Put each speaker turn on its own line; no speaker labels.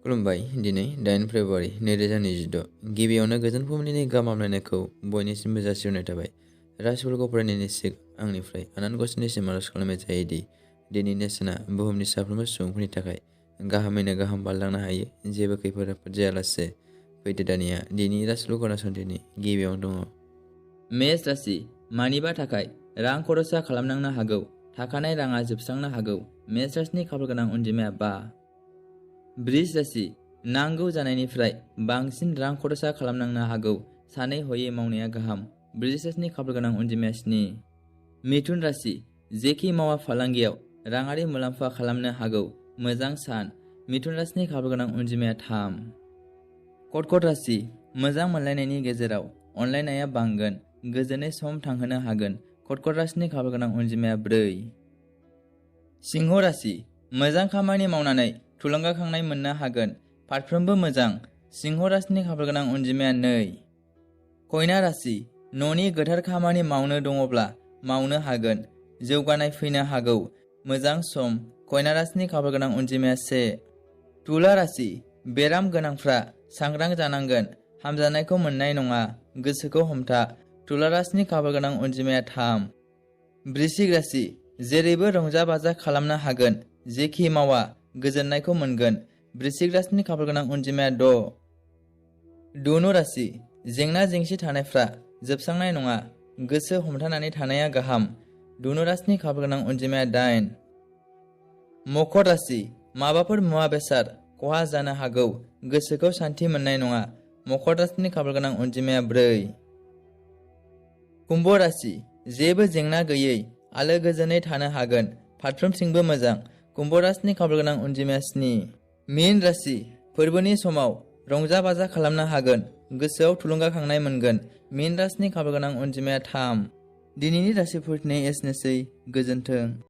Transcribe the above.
खुलुमबाय। दिनै 8 फेब्रुवारि 2026 गिबियावनो गोजोन फुंबिलिनि गाहाम हामलायनायखौ बयनिसिमबो जासिहरनाय थाबाय। राशिफोरखौ फरायनायनि सिगां आंनिफ्राय आनान गसाइनिसिम आरज खालामनाय जायोदि दिनैनि साना बुहुमनि साफ्रोमबो सुबुंफोरनि थाखाय गाहामैनो गाहाम बारलांनो हायो, जेबो खैफोद आफोद जायालासे। फैदो दानिया दिनैनि राशिफोरखौ खोनासंदिनि गिबियावनो दङ
मेष राशि। मानिबा थाखाय रां खरसा खालामनांनो हागौ, थाखानाय राङा जोबस्रांनो हागौ। मेष राशिनि खाफाल गोनां अनजिमाया 5। बृष राशि। नांगौ जानायनिफ्राय बांसिन रां खरसा खालामनांनो हागौ, सानै हयै मावनाया गाहाम। बृष राशिनि खाफाल गोनां अनजिमाया 7। मिथुन राशि। जेखि मावा फालांगियाव राङारि मुलाम्फा खालामनो हागौ, मोजां सान। मिथुन राशिनि खाफाल गोनां अनजिमाया 3। कर्कट राशि। मोजां मोनलायनायनि गेजेराव अनलायनाया बांगोन, गोजोनै सम थांहोनो हागोन। कर्कट राशिनि खाफाल गोनां अनजिमाया 4। सिंह राशि। मोजां खामानि मावनानै थुलुंगाखांनाय मोननो हागोन, फारफ्रोमबो मोजां। सिंह राशिनि खाफाल गोनां अनजिमाया 2। कन्या राशि। न'नि गोथार खामानि मावनो दङब्ला मावनो हागोन, जौगानाय फैनो हागौ, मोजां सम। कन्या राशिनि खाफाल गोनां अनजिमाया 1। तुला राशि। बेराम गोनांफ्रा सांग्रां जानांगोन, हामजानायखौ मोननाय नङा, गोसोखौ हमथा। तुला राशिनि खाफाल गोनां अनजिमाया 3। वृश्चिक राशि। जेरैबो रंजा बाजा खालामनो हागोन, जेखि मावा गोजोननायखौ मोनगोन। वृश्चिक राशिनि खाफाल गोनां अनजिमाया 6। धनु राशि। जेंना जेंसि थानायफ्रा जोबस्रांनाय नङा, गोसो हमथानानै थानाया गाहाम। धनु राशिनि खाफाल गोनां अनजिमाया 8। मकर राशि। माबाफोर मुवा बेसाद खहा जानो हागौ, गोसोखौ सान्थि मोननाय नङा। मकर राशिनि खाफाल गोनां अनजिमाया 4। कुम्भ राशि। जेबो जेंना गैयै आलो गोजोनै थानो हागोन, फारफ्रोमथिंबो मोजां। कुम्भ राशिनि खाफाल गोनां अनजिमाया 7। मीन राशि। फोरबोनि समाव रंजा बाजा खालामनो हागोन, गोसोआव थुलुंगाखांनाय मोनगोन। मीन राशिनि खाफाल गोनां अनजिमाया 3। दिनैनि राशिफोरनि एसेनोसै। गोजोन्थों।